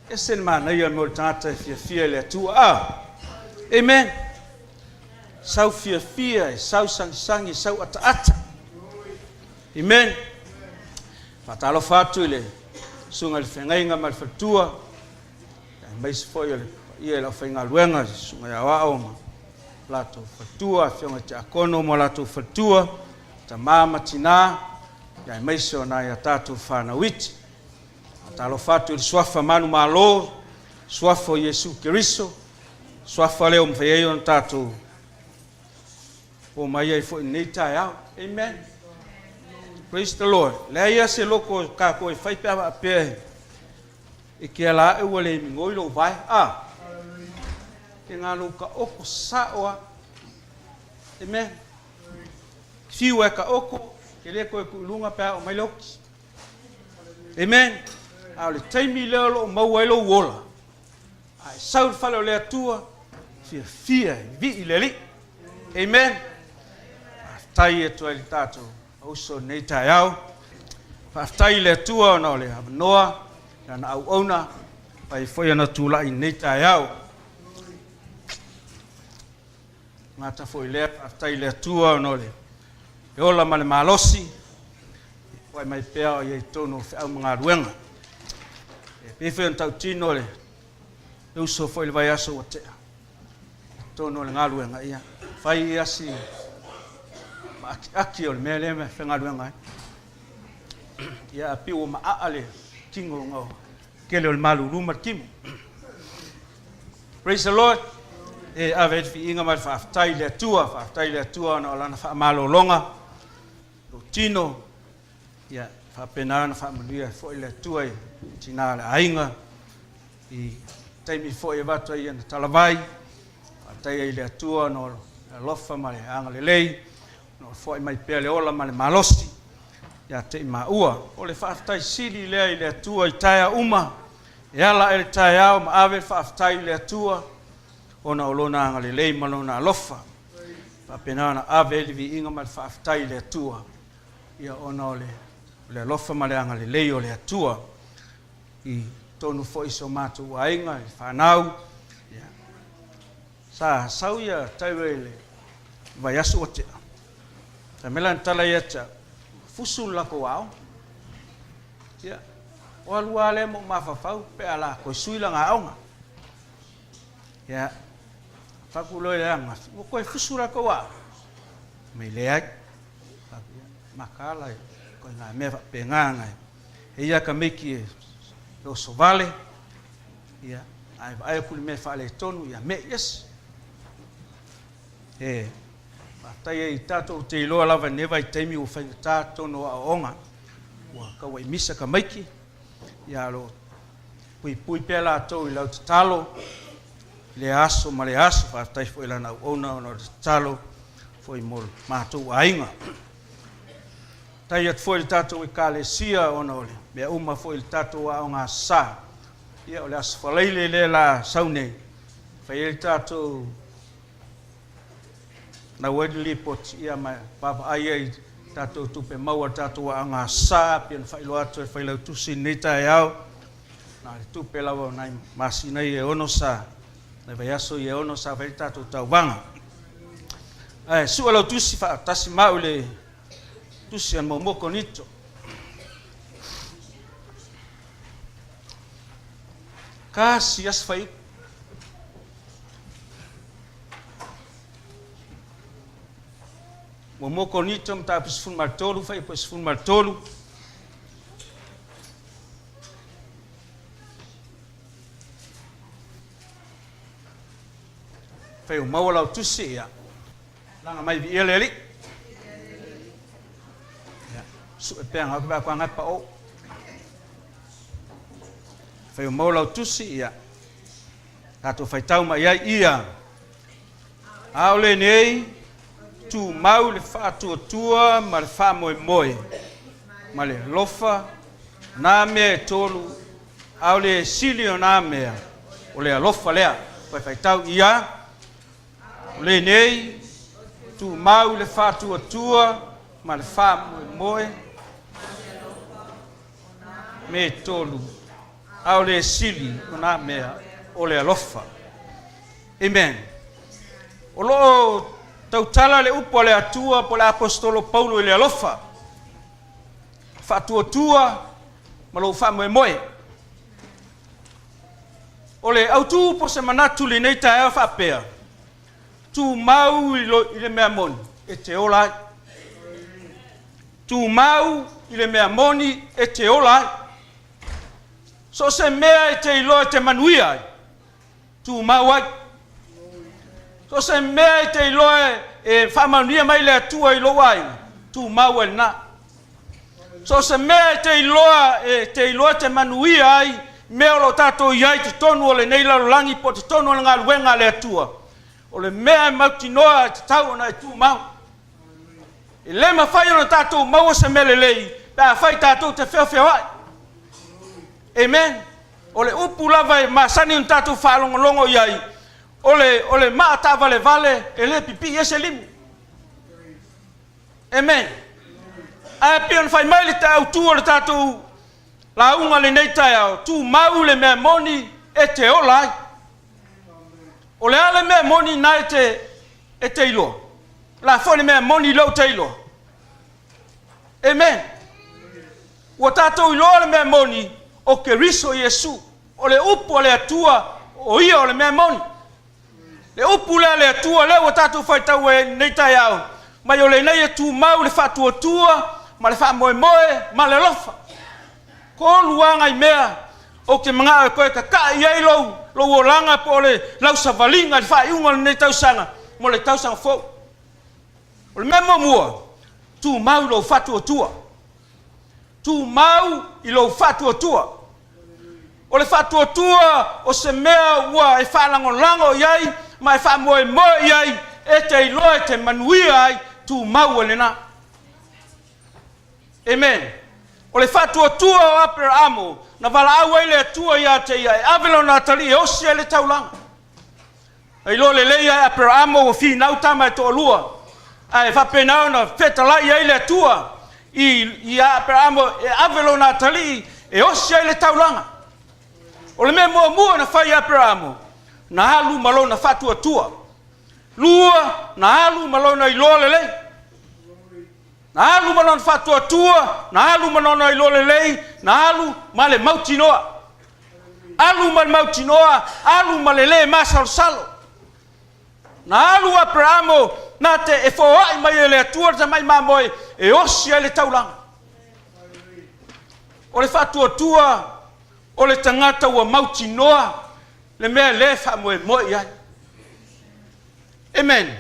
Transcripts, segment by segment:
Ese le manaia mo le tagata e fiafia i le Atua. A! Amen. Sau fiafia, e sau sagisagi, e sau ataata. Amen. Faatalofa atu i le susuga i le feagaiga ma le faletua, aemaise foi o le paia i le aufaigaluega, le susuga i Aoao ma latou faletua, afioga i tiakono ma latou faletua, tama ma tina, aemaise o nai a tatou fanau iti. Faatalofa atu i le Suafa manumalo, Suafa o Iesu Keriso, Suafa lea ua mafai ai ona tatou omai ai foi i lenei taeao. Amen. Praise the Lord. Leai lava se loko o tatou e fai pe a faapea e ke ala ae ua le migoi lou vae. A. Ke ngā lou ka oko sao a. Amen. Fiu e ka oko, ke le koe ku i lunga pe a o mai le oki. Amen. A o le taimi lea o lo o maua ai lou ola, a e sau i le fale o le Atua, fiafia e vii le Alii. Amen. Faafetai atu ai le tatou auso i lenei taeao. Faafetai i le Atua ona o le avanoa, lana auauna, fai foi ona tulai i lenei taeao. Gata foi lea, faafetai i le Atua ona o le ola ma le malosi, foai mai pea o i totonu o feau ma galuega. E pei foi ona tautino le uso foi i le vaiaso ua tea, totonu o le galuega, ia, fai ia si maakiaki o le mea lea e faigaluega ai. Ia, a pei ua maaa le tino ona o tele o le malulu ma le timu. Praise the Lord. E ave ai le viiga ma le faafetai i le Atua, faafetai i le Atua ona o lana faamalologa, lou tino, ia faapena ona faamanuia ai foi le Atua i tina o le aiga, i taimi foi e avatu ai ana talavai, faafetai ai i le Atua ona o le alofa ma le agalelei, ona o le foai mai pea le ola ma le malosi ia te i maua. O le faafetai sili lea i le Atua i taeao uma, E ala ae le taeao ma ave le faafetai i le Atua ona o Lona agalelei ma Lona alofa. E faapena ona ave ai le viiga ma le faafetai i le Atua, ia ona o le, o le alofa ma le agalelei o le Atua i totonu foi i so matou aiga, i fanau. Ia. Sa sau ia Taylor i le vaiaso ua tea. Fai mai lana tala ia te au, fusu le latou aoga. Ia, o alu lava lea ma ou mafaufau pe a la toe sui lana aoga. Ia, fai atu loa i le ananafi, ua toe fusu latou aoga? Fai mai, leai. Fai atu, ia, mataala e ituaiga mea faapena na e i ai tamaiti e oso vale, ia, ae vaai atu i le mea e faaletonu, ia me'i ese. E faafetai ai tatou te iloa lava i lenei vaitaimi ua faigata totonu o aoaoga, ua tauai misa tamaiti, ia o lo o puipui pea latou i lau tatalo i lea aso ma lea aso. Faafetai foi i lana auauna ona o le tatalo foi mo le matou aiga. Faafetai atu foi i le tatou Ekalesia ona o le mea uma foi i le tatou aoga Aso Sa. Ia o le Aso Faraile lea la sau nei, fai ai le tatou lau ai le lipoti ia ma vaavaai ai tatou tupe maua le tatou aoga Aso Sa pei ona faailoa atu e le Failautusi i lenei taeao. Na o le tupe lava o nai masina ia e ono sa, nai vaiaso ia e ono sa fai ai le tatou tauvaga. Ae sua lau tusi faatasi ma au i le Tusi a Muamua Korinito. Kasi aso faiupu. Muamua Korinito mataupu 13 fuaiupu 13. Fai o maua lau tusi ia. Laga mai viia le Alii. Ia, sue pea ngau ke vaa kua ngai pa o. Fai o maua lau tusi, ia, tatou faitau mai ai ia. A o lenei, tumau le faatuatua ma le faamoemoe ma le alofa, nā mea e tolu, a o le sili o nā mea, o le alofa lea. Toe faitau ia. O lenei, tumau le faatuatua ma le faamoemoe me tolu, A o le sili o nā mea, o le alofa. Amen. O lo o tautala le upu a le Atua po o le Aposetolo Paulo i le alofa, faatuatua ma lou faamoemoe. O le autu po o se manatu i lenei taeao e faapea, Tumau i le mea moni e te ola ai. Tumau i le mea moni e te ola ai. So o se mea e te iloa e te manuia ai, tumau ai. So o se mea e te iloa e faamanuia mai le Atua i lou aiga, tumau ai lena. So o se mea e te iloa e te iloa e te manuia ai, mea o lo o tatou i ai i totonu o lenei lalolagi po o totonu o le galuega a le Atua, o le mea e mautinoa e tatau ona e tumau. E le mafai ona tatou maua se mea lelei pe afai tatou te feofeoai. Amen. O le upu lava e masani ona tatou faalogologo i ai, o le, o le maa taavalevale e le pipii ai se limu. Amen. Ae pei ona fai mai le autu o le tatou lauga lenei taeao, tumau le mea moni e te ola ai. O le a le mea moni na e te, e te iloa? O le a foi le mea moni lea ou te iloa? Amen. Ua tatou iloa le mea moni o Keriso Iesu. O le upu a le Atua, o ia o le mea moni. Le upu lea a le Atua lea ua tatou faitau ai lenei taeao, mai o lenei e tumau le faatuatua ma le faamoemoe ma le alofa. Tolu lava nai mea ou te manao e toe tata'i ai lou, lou olaga po o le lau savaliga i le faaiuga o lenei tausaga mo le tausaga fou. O le mea muamua, tumau i lou faatuatua. Tumau i lou faatuatua. O le faatuatua o se mea ua e faalagolago i ai ma e faamoemoe i ai e te iloa e te manuia ai, tumau ai lena. Amen. O le faatuatua o Aperaamo na valaau ai le Atua ia te ia e ave lona atalii e osi ai le taulaga. Na iloa lelei lava e Aperaamo ua finau tama e toalua, ae faapena ona fetalai ai le Atua i, ia Aperaamo e ave lona atalii e osi ai le taulaga. O le mea muamua na fai e Aperaamo, na alu ma lona faatuatua. Lua, na alu ma lona iloa lelei. Na alu ma lona faatuatua, na alu ma lona iloa lelei, na alu ma le mautinoa. Alu ma le mautinoa, alu ma le lē masalosalo. Na alu Aperamo na te e foai mai e le Atua le tamai mamoe e osi ai le taulaga. O le faatuatua o le tagata ua mautinoa le mea lea e faamoemoe i ai. Amen.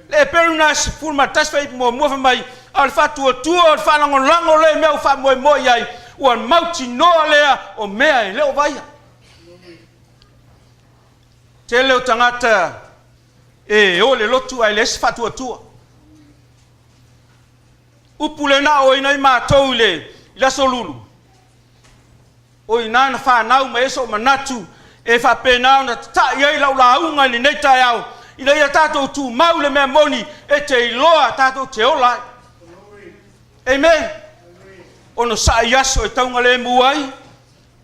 Le Eperu na 11 fuaiupu muamua fai mai, a o le faatuatua o le faalagolago lea i mea ua faamoemoe i ai, ua mautinoa lea o mea e le o vaaia. Tele o tagata e o i le lotu ae leai se faatuatua. Upu lena aoaina ai matou i le, i le Aso Lulu. O i ina na fanau mai ai sou manatu e faapena ona tata'i ai lau lauga i lenei taeao, ina ia tatou tumau i le mea moni e te iloa tatou te ola ai. Amen. Onosai i aso e taugalemu ai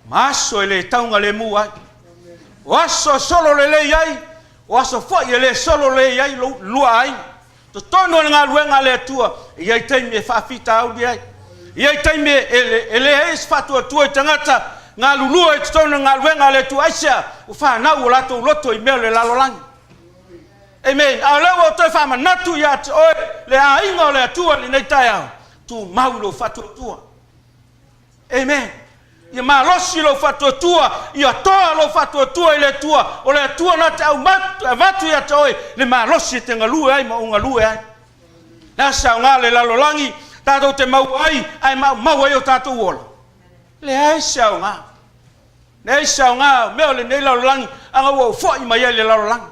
ma aso e le taugalemu ai. O aso e solo lelei ai, o aso foi e le solo lelei ai lou lua aiga. Totonu o le galuega a le Atua, e i ai taimi e faafitauli ai. E i ai taimi e leai ai se faatuatua i tagata galulue i totonu o le galuega a le Atua. Aisea? Ua fanau o latou loto i mea o le lalolagi. Amen. A o lea ua ou toe faamanatu ia te oe le aiga o le Atua i lenei taeao, tumau lou faatuatua. Amen. Ia malosi lou faatuatua, ia toa lou faatuatua i le Atua. O le Atua na te avatu ia te oe le malosi e te galue ai ma ou galue ai. Le a se aoga le lalolagi tatou te maua ai ae maumau ai o tatou ola? Leai se aoga. Leai se aoga o mea o lenei lalolagi aga ua ou foi mai ai i le lalolagi.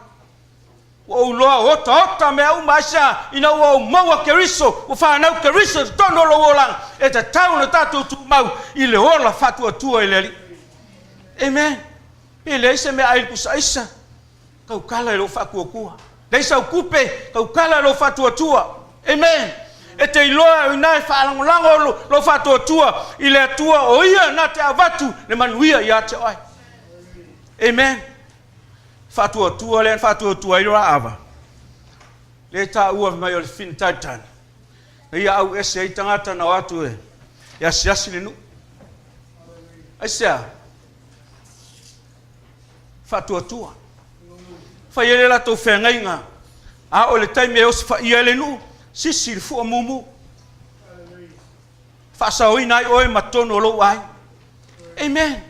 Ua ou iloa ua otaota mea uma, aisea? Ina ua ou maua Keriso, ua fanau Keriso i totonu o lou olaga, e tatau ona tatou tumau i le ola faatuatua i le Alii. Amen. Pe leai se meaai i le pusa aisa, tautala i lou faatuatua. Leai sau tupe, tautala i lou faatuatua. Amen. E te iloa o ina e faalagolago lou faatuatua i le Atua o Ia na te avatu le manuia ia te oe. Amen. Faatuatua lea na faatuatua ai Raava. Lea e taua mai o le finitalitali. Na ia au ese ai tagata na o atu e, e asiasi le nuu. Aisea? Faatuatua. Fai ai le latou feagaiga. A o le taimi e osofaia ai le nuu, sisi le fua mumu. Faasaoina ai oe ma totonu o lou aiga. Amen.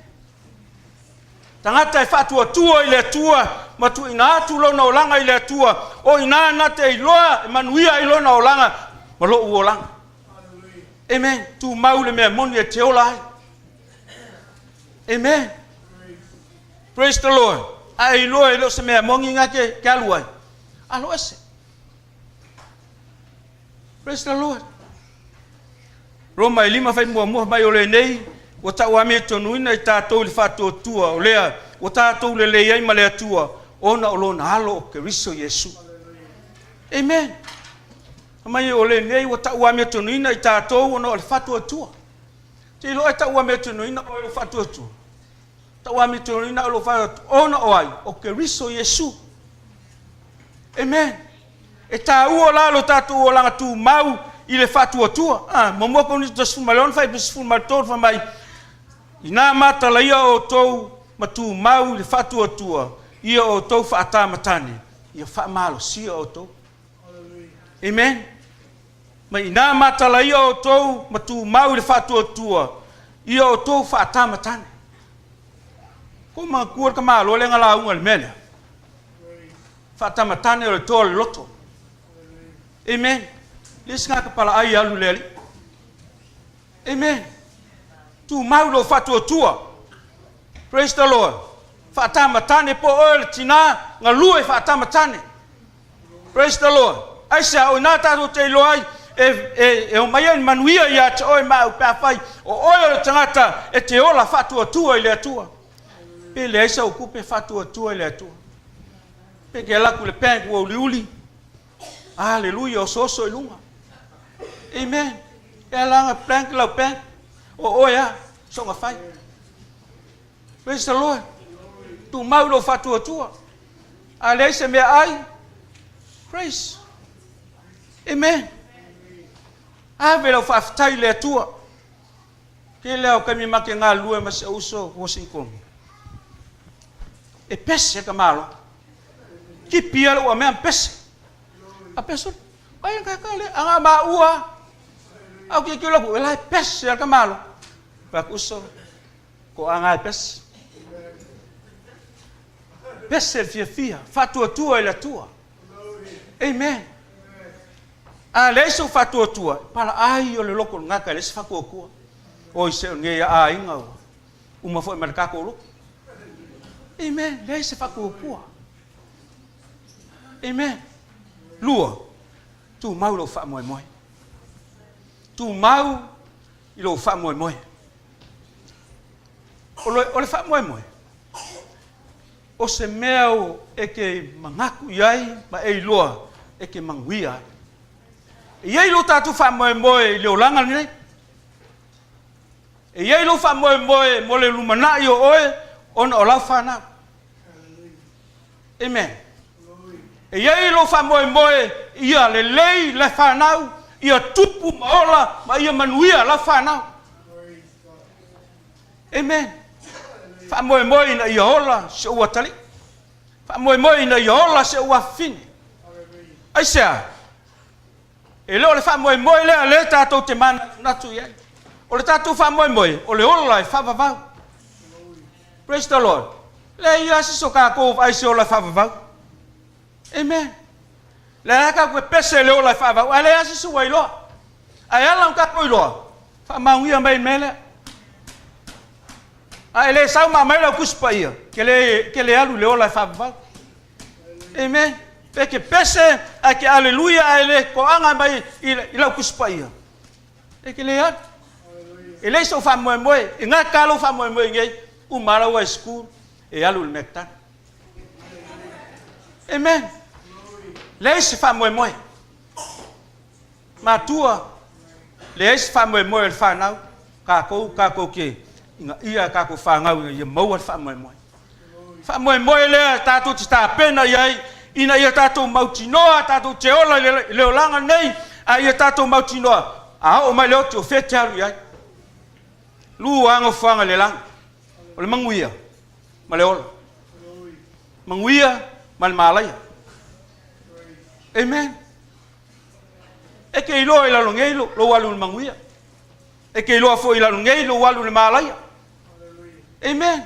Tagata e faatuatua i le Atua ma tuuina atu lona olaga i le Atua, o ina na te iloa e manuia ai lona olaga ma lou olaga. Amen. Tumau le mea moni e te ola ai. Amen. Praise the Lord. A e iloa e le o se mea moni nga ke, ke alu ai. Alo ese. Praise the Lord. Roma e lima fai muamua mai o lenei, ua tauamiatonuina i tatou i le faatuatua o lea ua tatou lelei ai ma le Atua ona o lona alo o Keriso Iesu. Amen. Mai o lenei ua tauamiatonuina i tatou ona o le faatuatua. Te iloa e tauamiatonuina oe lou faatuatua. Tauamiatonuina oe lou faatuatua ona o ai? O Keriso Iesu. Amen. E taua la lo tatou olaga tumau i le faatuatua. Ah, muamua Korinito 16, fuaiupu 13 fai mai, Inā matalaia outou ma tumau i le faatuatua ia outou faatamatane, ia faamalosia outou. Amen. Mai inā matalaia outou ma tumau i le faatuatua ia outou faatamatane. Ko manatua le tamaloa lea na lauga i le mea lea. Faatamatane o le toa o le loto. Amen. Le isi tagata palaai e alu i le Alii. Amen. Tumau lou faatuatua. Praise the Lord. Faatamatane po o oe o le tina, galue faatamatane. Praise the Lord. Aisea, o ina tatou te iloa ai e, e, e omai ai ni manuia ia te oe ma au pe afai o oe o le tagata e te ola faatuatua i le Atua. Pe leai sau tupe faatuatua i le Atua. Pe ke alu atu i le bank ua uliuli. Aleluia, osooso i luga. Amen. E ala ana bank lau bank. O oe a, soga fai. Praise the Lord. Tumau lou faatuatua. A leai se mea ai. Praise. Amen. Ave lau faafetai i le Atua. Tele lava o taimi ma te galulue ma si ou uso Washington. E pese ka malo. Tipi ia le ua mea pese. A pese. Ai ka ka le anga ma ua. Au ke ke lo la pese ka malo. Pa ku uso ko anga e pese. Pese fiafia, faatuatua i le Atua. Amen. A leai sou faatuatua, e palaai o le loko o le gata e leai se faatuatua. Oi se o nei aiga ua uma foi ma le tatou lotu. Amen. Leai se faatuatua. Amen. Lua, tumau lou faamoemoe. Tumau i lou faamoemoe. O le, o le faamoemoe, o se mea o e ke manatu i ai ma e iloa e ke manuia ai. E i ai lo tatou faamoemoe i le olaga lenei. E i ai lou faamoemoe mo le lumanai o oe ona o lau fanau. Amen. E i ai lou faamoemoe ia lelei le fanau, ia tupu ma ola ma ia manuia lau fanau. Amen. Faamoemoe ina ia ola si ou atalii. Faamoemoe ina ia ola si ou afafine. Aisea? E le o le faamoemoe lea lea tatou te manatunatu i ai. O le tatou faamoemoe, o le ola e faavavau. Praise the Lord. Leai lava se so tatou vaai se ola e faavavau. Amen. Lea lava tatou te pese i le ola e faavavau, ae leai lava se isi ua iloa. Ae ala ona tatou iloa, faamaonia mai le mea lea. A e le sau ma aumai lau Tusi Paia, ke le, ke le alu i le ola e faavavau. Amen. Pe ke pese, ae ke aleluia, ae le toaga mai i, i lau Tusi Paia. E ke le alu. E leai sou faamoemoe, e gata lou faamoemoe nei, uma lau high school, e alu i le McDonald. Amen. Leai se faamoemoe. Matua, leai se faamoemoe o le fanau, kākou kākou te inaia a kākou fanau ina ia maua le faamoemoe. Faamoemoe lea tatou te tapena i ai ina ia tatou mautinoa tatou te ola i le olaga nei, a ia tatou mautinoa a oo mai le oti o fea e te alu i ai. Lua nofoaga i le lagi, o le manuia ma le ola. Manuia ma le malaia. Amen. E te iloa i lalo nei lou alu i le manuia. E te iloa foi i lalo nei lou alu i le malaia. Amen.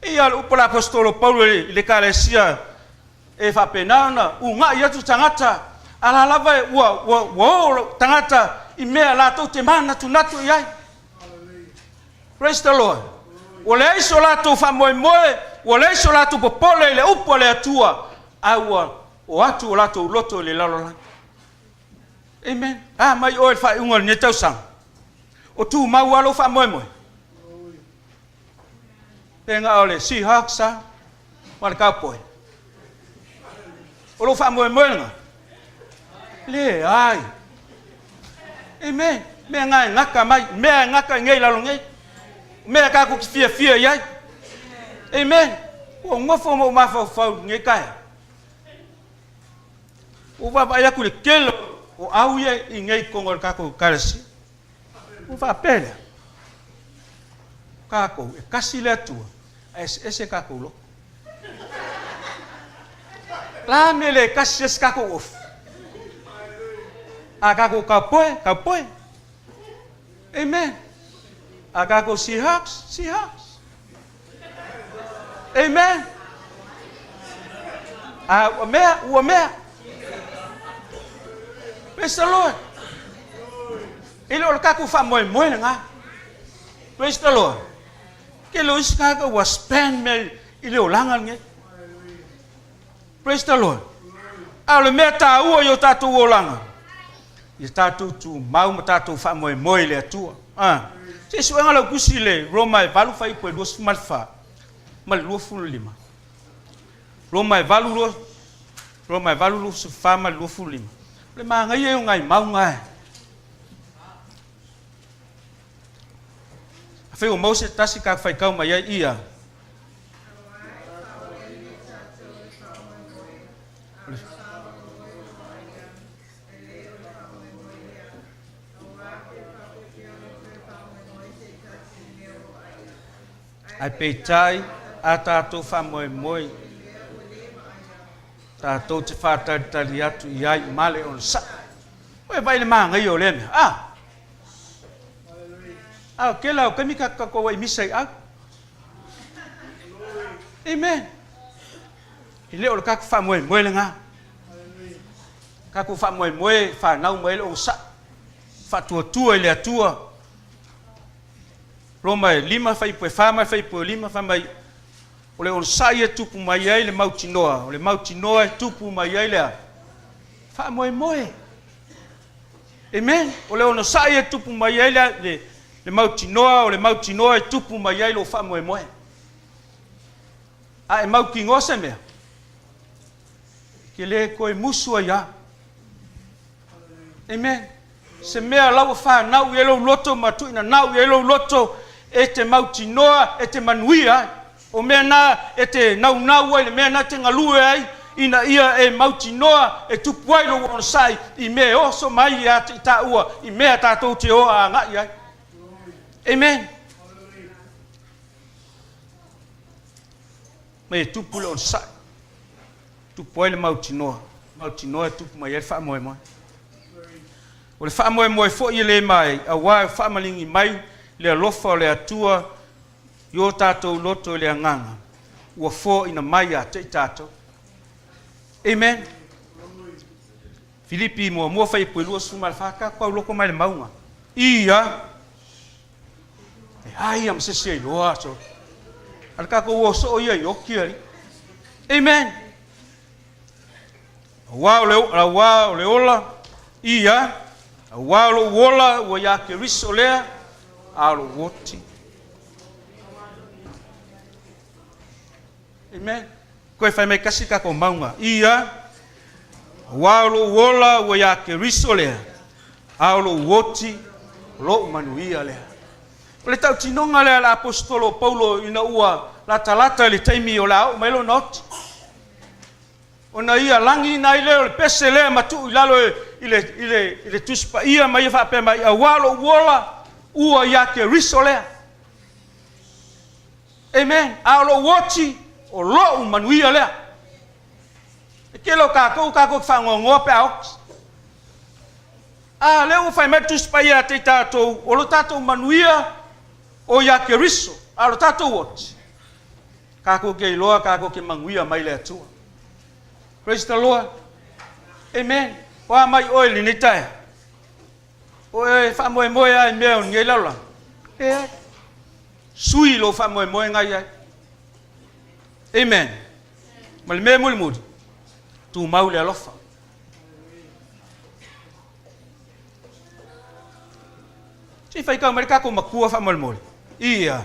Ia le upu a le Aposetolo Paulo i le Ekalesia e faapena ona uunai atu tagata, a la lava ua o tagata i mea latou te manatunatu i ai. Praise the Lord. Ua leai so latou faamoemoe, ua leai so latou popole i le upu a le Atua, a ua o atu o latou loto i le lalolagi. Amen. A mai oe i le faaiuga o lenei tausaga, o tumau lava lou faamoemoe. Pe na o le Seahawks a ma le Cowboy. O lou faamoemoe lena? Leai. Amen. Mea na e gata mai, mea e gata i nei lalo nei. Mea tatou te fiafia i ai. Amen. Ua nofo ma ou mafaufau i lenei taeao. Ua vaavaai atu i le tele o au ia i inei i totonu o le tatou Ekalesia. Ua faapea lea, tatou e tasi le Atua, ae eseese tatou loto. La mea le tasi ai se tatou ofu? A tatou cowboy, cowboy. Amen. A tatou Seahawks, Seahawks. Amen. A ua mea, ua mea. Praise the Lord. E le o le tatou faamoemoe lena. Praise the Lord. Ke lo isi tagata ua spend mea i le olaga lenei. Praise the Lord. A o le mea taua i o tatou olaga, ia tatou tumau ma tatou faamoemoe i le Atua. Ah. Se suega lau tusi i le Roma e 8 fuaiupu e 24 ma le 25. Roma e 8, 2, Roma e 8, 24 ma le 25. O le manaia ia o nai mauga e. Afai ua maua se tasi ka faitau mai ai ia. Ae peitai a tatou faamoemoe tatou te faatalitali atu i ai ma le onosai. Ua e vaai i le manaia o lea mea? A! A o kela o taimi tatou ai misa i au. Amen. E le o le tatou faamoemoe lena. Tatou faamoemoe fanau mai le onosai. Faatuatua i le Atua. Roma e 5, fuaiupu e 4 ma le fuaiupu e 5, fai mai, o le onosai e tupu mai ai le mautinoa, o le mautinoa e tupu mai ai le a? Faamoemoe. Amen. O le onosai e tupu mai ai le, le, le mautinoa, o le mautinoa e tupu mai ai lou faamoemoe. A e mautinoa se mea, e te le toe musu ai lava. Amen. Se mea la ua fanau i ai lou loto ma tuuinanau i ai lou loto, e te mautinoa, e te manuia ai. O mea na e te naunau ai, le mea na e te galue ai, ina ia e mautinoa e tupu ai lou onosai i mea e oso mai ia te i taua, i mea tatou te o agai ai. Amen. Mai e tupu le onosai, tupu ai le mautinoa, mautinoa e tupu mai ai le faamoemoe. O le faamoemoe foi e le maei, auā e faamaligi mai le alofa o le Atua i o tatou loto i le agaga ua foaina mai ia te i tatou. Amen. Filipi muamua fuaiupu e 24, tatou tauloko mai le mauga. Ia, e ai ia ma se isi e iloa aso. A le tatou o soo ia i oki alii. Amen. Auā o le, auā o le ola, ia, auā o lou ola ua iā Keriso lea, a o lou oti. Amen. Koe fai mai kasi tatou mauga. Ia, auā o lou ola ua iā Keriso lea, A o lou oti, o lou manuia lea. O le tautinoga lea a le Aposetolo o Paulo ina ua latalata i le taimi o le a oo mai lona oti, ona ia lagiina ai lea o le pese lea ma tuu i lalo i le, i le, i le Tusi Paia ma ia faapea mai, Auā lou ola ua ia Keriso lea. Amen. A o lou oti, o lou manuia lea. E tele o tatou, tatou te faanoanoa pe a oti. A lea ua fai mai le Tusi Paia ia te i tatou, o lo tatou manuia o ia Keriso, a o lo tatou oti, tatou te iloa tatou te manuia mai le Atua. Praise the Lord. Amen. O a mai oe i lenei taeao? O e faamoemoe lava i mea o lenei lalolagi? Leai. Sui lou faamoemoega i ai. Amen. Ma le mea mulimuli, tumau le alofa. Se i faitau mai le tatou matua faamolemole. Ia.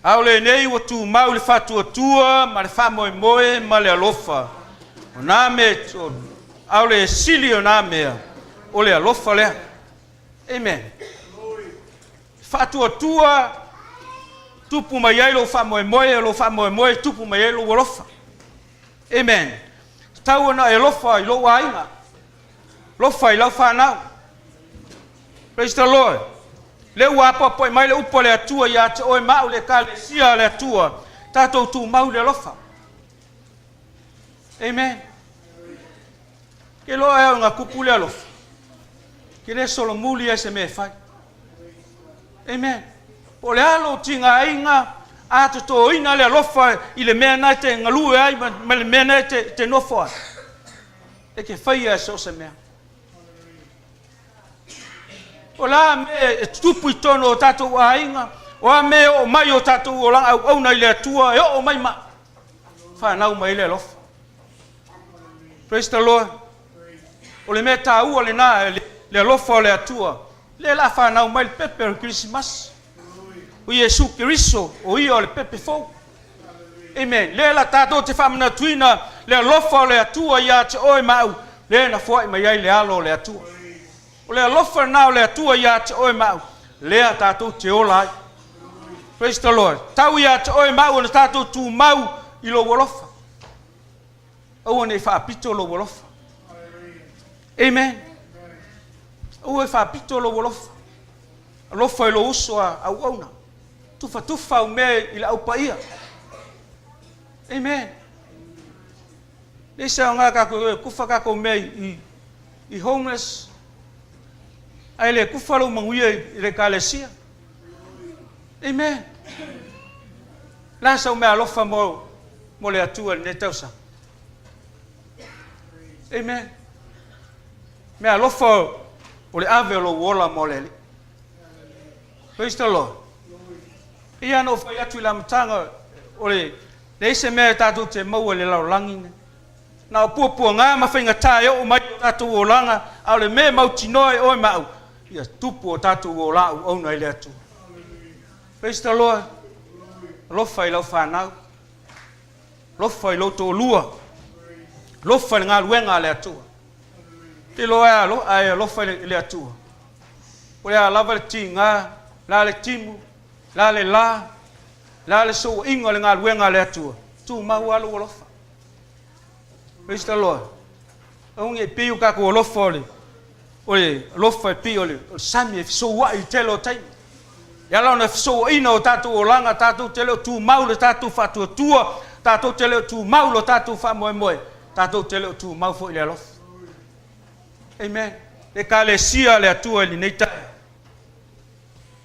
A o lenei ua tumau le faatuatua ma le faamoemoe ma le alofa. O nā mea, a o le sili o nā mea, o le alofa lea. Amen. Faatuatua tupu mai ai lou faamoemoe, o lou faamoemoe tupu mai ai lou alofa. Amen. Tatau ona e alofa i lou aiga. Alofa i lau fanau. Praise the Lord. Lea ua apoapoai mai le upu a le Atua ia te oe ma au le Ekalesia a le Atua, tatou tumau i le alofa. Amen. Ke loa e au ngā kupu le alofa. Ke le solomuli ai se mea e fai. Amen. Po o le a lou tigaina, a totoina le alofa i le mea na e te galue ai ma le mea na e te nofo ai. E te faia e so o se mea. O le a mea e tutupu i totonu o tatou aiga, o a mea e oo mai o tatou olaga auauna i le Atua, e oo mai ma fanau mai le alofa. Praise the Lord. O le mea taua lena, le alofa o le Atua. Lea la fanau mai le pepe o le Kerisimasi. O Iesu Keriso, o ia o le pepe fou. Amen. Lea la tatou te faamanatuina le alofa o le Atua ia te oe ma au, lea na foai mai ai le alo o le Atua. O le alofa lena o le Atua ia te oe ma au, lea tatou te ola ai. Praise the Lord. Tau ia te oe ma au ona tatou tumau i lou alofa. Aua ne i faapito lou alofa. Amen. Aua e faapito lou alofa. Alofa i lou uso a auauna. Tufatufa au mea i le au paia. Amen. Leai se aoga tatou e tufa tatou mea i, i homeless, ae le tufa lou manuia i le ekalesia. Amen. La sau mea alofa mo, mo le Atua i lenei tausaga. Amen. Mea alofa o le ave o lou ola mo le Alii. Praise the Lord. Ia na ou fai atu i le amataga o le leai se mea e tatou te maua i le lalolagi nei. Na o puapuaga ma faigata e oo mai o tatou olaga, a o le mea e mautinoa e oe ma au, ia tupu o tatou ola auauna i le Atua. Praise the Lord. Alofa i lau fanau. Alofa i lou toalua. Alofa i le galuega a le Atua. Te iloa e alofa i le Atua. O le a lava le tiga, la le timu, la le la, la le souaiga o le galuega a le Atua, tumau lava lou alofa. Praise the Lord. Aua ne i pei o tatou alofa o le, o le alofa e pei o le, o le sami e fesouai i le tele o taimi. E ala ona fesouaina o tatou olaga, tatou te le o tumau le tatou faatuatua, tatou te le o tumau lo tatou faamoemoe, tatou te le o tumau foi i le alofa. Amen. Le Ekalesia a le Atua i lenei taeao,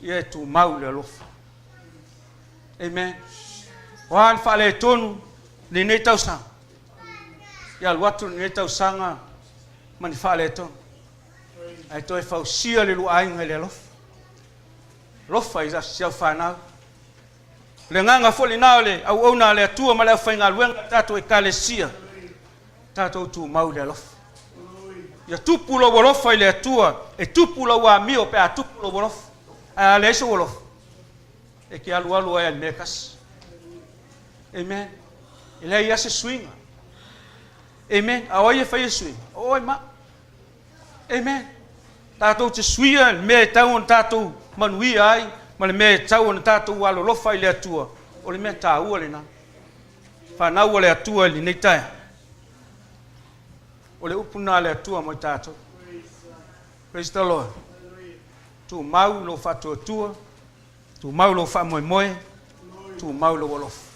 ia e tumau le alofa. Amen. O a le faaletonu lenei tausaga? Ia alu atu lenei tausaga ma ni faaletonu. Ae toe fausia le lua aiga i le alofa. Alofa i si au fanau. O le agaga foi lena o le auauna a le Atua ma le aufaigaluega a le tatou Ekalesia, tatou tumau i le alofa. Ia tupu lou alofa i le Atua, e tupu lou amio pe a tupu lou alofa. Ae a leai sou alofa, e te alualu ai i le mea e tasi. Amen. E leai lava se suiga. Amen. A o ai e faia suiga? O oe ma. Amen. Tatou te suia le mea e tatau ona tatou manuia ai ma le mea e tatau ona tatou alolofa i le Atua, o le mea taua lena. Fanau a le Atua i lenei taeao. O le upu lena a le Atua mo i tatou. Praise the Lord. Tumau lou faatuatua, tumau lou faamoemoe, tumau lou alofa.